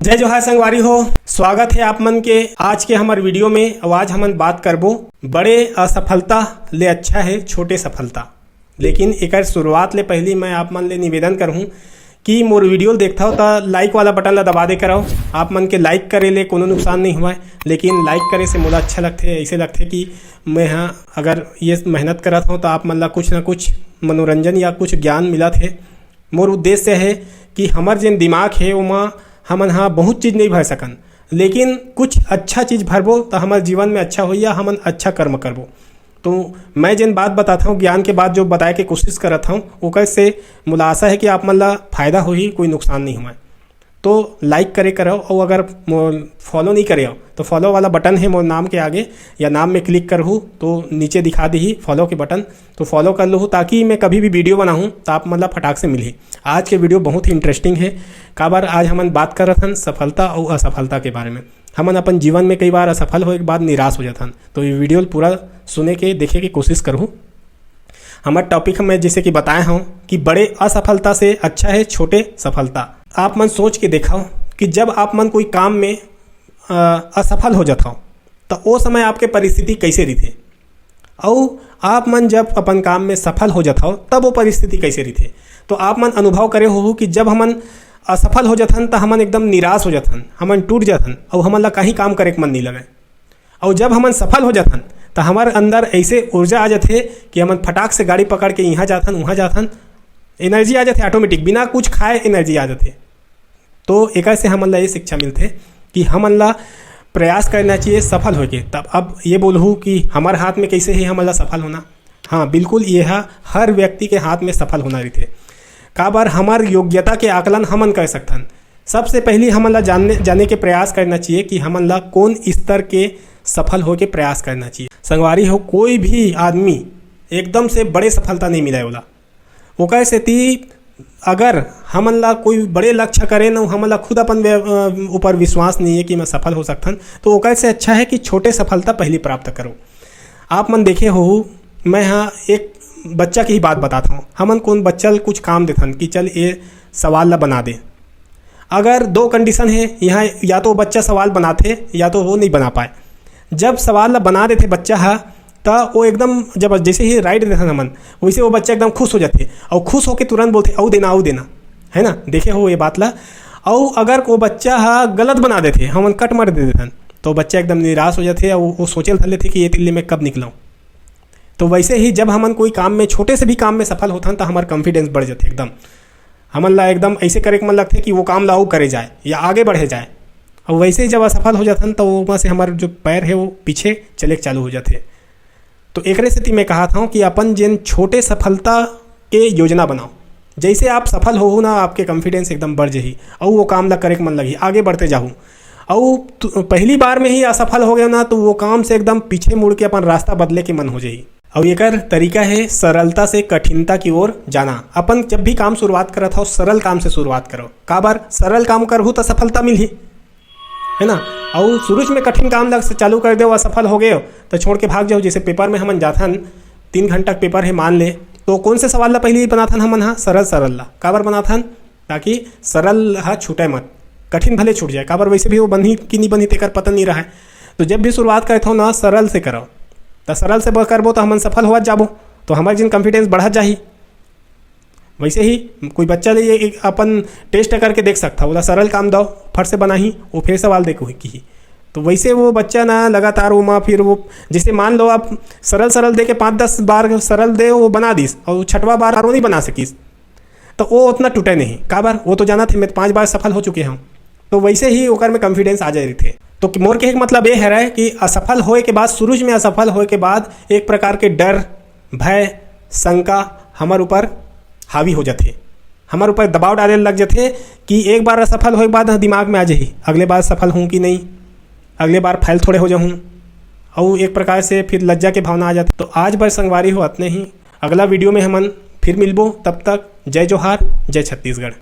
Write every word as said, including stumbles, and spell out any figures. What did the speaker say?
जय जोहार संगवारी हो, स्वागत हे आप मन के आज के हमर वीडियो में। अउ आज हमन बात करबो बड़े असफलता ले अच्छा हे छोटे सफलता। लेकिन एकर शुरुआत ले पहिली मैं आप मन ले निवेदन करहूँ कि मोर वीडियो ल देखथव त लाइक वाला बटन ला दबा दे करव। आप मन के लाइक करे ले कोनो नुकसान नहीं हुआ, लेकिन लाइक करे से मोला अच्छा लगथे, ऐसे लगथे कि मैं हाँ अगर ये मेहनत करत हूँ तो आप मन ला कुछ ना कुछ मनोरंजन या कुछ ज्ञान मिलत हे। मोर उद्देश्य हे कि हमर जेन दिमाग हे ओमा हमन हा बहुत चीज़ नहीं भर सकन, लेकिन कुछ अच्छा चीज़ भरबो तो हमर जीवन में अच्छा होई या हमन अच्छा कर्म करबो। तो मैं जेन बात बताता हूँ, ज्ञान के बात जो बताए के कोशिश करत हूँ, ओकर से मोला आशा है कि आप मन ला फायदा होही, कोई नुकसान नहीं हुआ। तो लाइक करे करव, और अगर फॉलो नहीं करे हो तो फॉलो वाला बटन है मोर नाम के आगे या नाम में क्लिक करहू तो नीचे दिखा दी फॉलो के बटन, तो फॉलो कर लूँ ताकि मैं कभी भी वीडियो बनाऊँ तो आप मतलब फटाक से मिली। आज के वीडियो बहुत ही इंटरेस्टिंग है, काबर आज हमन बात करत हन सफलता और असफलता के बारे में। हमन अपन जीवन में कई बार असफल होए के बाद निराश हो जाथन, तो ये वीडियो पूरा सुने के देखे के कोशिश करहू। हमर टॉपिक में जैसे कि बताए हूँ कि बड़े असफलता से अच्छा है छोटे सफलता। आप मन सोच के देखो कि जब आप मन कोई काम में असफल हो जाता हो तो ओ समय आपके परिस्थिति कैसे रहिथे, अउ आप मन जब अपन काम में सफल हो जाता हो तब वो परिस्थिति कैसे रहिथे। तो आप मन अनुभव करे हो कि जब हमन असफल हो जाथन तो हमन एकदम निराश हो जाथन, हमन टूट जाथन, अउ हमन ला कहीं काम करे के मन नहीं लगे। अउ जब हमन सफल हो जाथन तो हमारे अंदर ऐसे ऊर्जा आ जाथे कि हमन फटाक से गाड़ी पकड़ के यहाँ जाथन, वहाँ जाथन, एनर्जी आ जाथे ऑटोमेटिक, बिना कुछ खाए एनर्जी आ जाथे। तो एक से हमन ला ये शिक्षा मिलथे कि हमन ला प्रयास करना चाहिए सफल होके। तब अब ये बोलहू कि हमारे हाथ में कैसे है हमन ला सफल होना। हाँ, बिल्कुल, ये हर व्यक्ति के हाथ में सफल होना रहिथे। काबर हमार योग्यता के आकलन हमन कर सकथन। सबसे पहली हमन ला जानने जाने के प्रयास करना चाहिए कि हमन ला कौन स्तर के सफल होके प्रयास करना चाहिए। संगवारी हो, कोई भी आदमी एकदम से बड़े सफलता नहीं मिले वाला। ओकर सेती अगर हमन ला कोई बड़े लक्ष्य करे न, हमन ला खुद अपन ऊपर विश्वास नहीं है कि मैं सफल हो सकथन, तो ओकर से अच्छा है कि छोटे सफलता पहली प्राप्त करो। आप मन देखे हो, मैं हाँ एक बच्चा की ही बात बताता हूँ। हमन कौन बच्चा कुछ काम देथन कि चल ये सवाल ला बना दे। अगर दो कंडीशन है यहाँ, या तो बच्चा सवाल बनाते या तो वो नहीं बना पाए। जब सवाल ला बना देते बच्चा हा, तो वो एकदम जब जैसे ही राइट देथन हमन, वैसे वो बच्चा एकदम खुश हो जाते। और खुश होके तुरंत बोलते, "अउ देना, अउ देना।" है ना, देखे हो ये बात ला। अउ अगर वो बच्चा हा गलत बना देते, हमन कट मार दे देथन, तो बच्चा एकदम निराश हो जाते और वो सोचे धर लेते कि ये तिल्ली में कब निकलूँ। तो वैसे ही जब हमन कोई काम में, छोटे से भी काम में सफल होथन, तो हमार कॉन्फिडेंस बढ़ जाते एकदम। हमन ला एकदम ऐसे करे के मन लगते कि वो काम ला अउ करे जाए या आगे बढ़े जाए। और वैसे ही जब असफल हो जाथन, तो वो से हमार जो पैर है वो पीछे चले के चालू हो जाते। तो एकरे सेती मैं कहा था कि अपन जिन छोटे सफलता के योजना बनाओ। जैसे आप सफल हो ना, आपके कॉन्फिडेंस एकदम बढ़ जाही और वो काम ला करे के मन लगही, आगे बढ़ते जाहू। और पहली बार में ही असफल हो गया ना, तो वो काम से एकदम पीछे मुड़ के अपन रास्ता बदले के मन हो जाही। और एकर तरीका है सरलता से कठिनता की ओर जाना। अपन जब भी काम शुरुआत करत हो, सरल काम से शुरुआत करो। काबर सरल काम करहू तो सफलता मिलही, है ना। और शुरू में कठिन काम लग से चालू कर दे, असफल हो गए तो छोड़ के भाग जाओ। जैसे पेपर में हमन जाथन, तीन घंटा के पेपर है मान ले, तो कौन से सवाल ला पहले ही बनाथन हमन? हाँ, सरल सरल ला। काबर बनाथन? ताकि सरल हा छूटे मत, कठिन भले छूट जाए। काबर वैसे भी वो बनही कि नहीं बनही तेकर पता नहीं रहा है। तो जब भी शुरुआत करत हो ना, सरल से करो। तो सरल से करबो तो हमन सफल होवत जाबो, तो हमारे जिन कॉन्फिडेंस बढ़त जाही। वैसे ही कोई बच्चा ले ये एक अपन टेस्ट करके देख सकता, बोला सरल काम दो, फट से बनाही, वो फिर सवाल दे कोई की। तो वैसे वो बच्चा ना लगातार वो माँ फिर वो, जैसे मान लो आप सरल सरल दे के पाँच दस बार सरल दे, वो बना दिस और छठवा बार वो नहीं बना सकिस, तो वो उतना टूटे नहीं। काबर? वो तो जाना थे मैं तो पाँच बार सफल हो चुके हूँ। तो वैसे ही ओकर में कॉन्फिडेंस आ जाए रहिथे। तो मोर के एक मतलब ये है रहे कि असफल होए के बाद, शुरू में असफल होए के बाद एक प्रकार के डर, भय, शंका हमार ऊपर हावी हो जाथे, हमार ऊपर दबाव डाले लग जाथे कि एक बार असफल होए के बाद दिमाग में आ जाही, अगले बार सफल हूँ कि नहीं, अगले बार फेल थोड़े हो जाहूँ, और एक प्रकार से फिर लज्जा के भावना आ जाथे। तो आज बर संगवारी हो अतने ही, अगला वीडियो में हमन फिर मिलबो, तब तक जय जोहार, जय छत्तीसगढ़।